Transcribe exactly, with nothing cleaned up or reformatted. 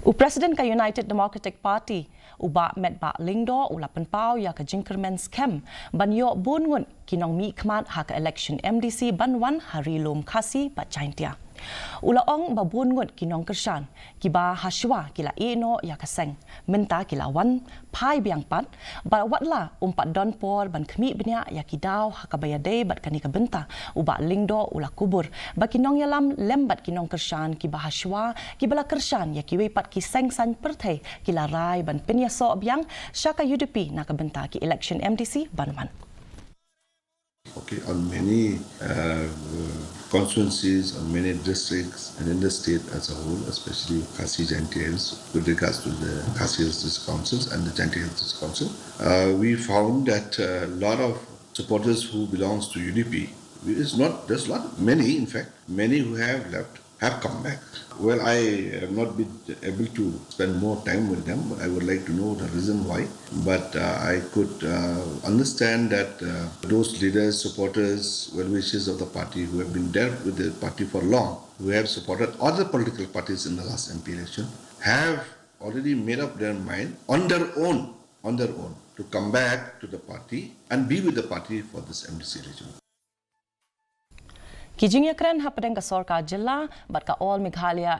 U President ka United Democratic Party, u Bah Metbah Lyngdoh, u la pynpaw ïa ka jingkyrmen skhem ban ïoh bun ngut ki nongmihkhmat ha ka election M D C ban wan ha Ri Lum Khasi bad Jaintia. U la ong ba bun ngut ki nongkyrshan kiba hashwa ki la ïeh noh ïa ka seng, mynta ki la wan phai biang pat, bad watla um pat don por ban khmih bniah ïa ki daw ha kaba ïadei bad kane ka bynta, u Bah Lyngdoh u la kubur ba ki nongïalam lem bad ki nongkyrshan kiba hashwa kiba la kyrshan ïa kiwei pat ki seng saiñ pyrthei ki la rai ban pynïasoh biang sha ka U D P na ka bynta ki election M D C ban wan. Okay, on many uh, constituencies, on many districts, and in the state as a whole, especially Khasi Jaintia Hills, with regards to the Khasi Hills District Councils and the Jaintia Hills District Council, uh, we found that a lot of supporters who belongs to U D P, it's not, there's not many, in fact, many who have left have come back. Well, I have not been able to spend more time with them, but I would like to know the reason why. But uh, I could uh, understand that uh, those leaders, supporters, well wishers of the party who have been there with the party for long, who have supported other political parties in the last M P election, have already made up their mind on their own, on their own, to come back to the party and be with the party for this M D C election. Ki jingïakren hapdeng ka sorkar jylla bad ka All Meghalaya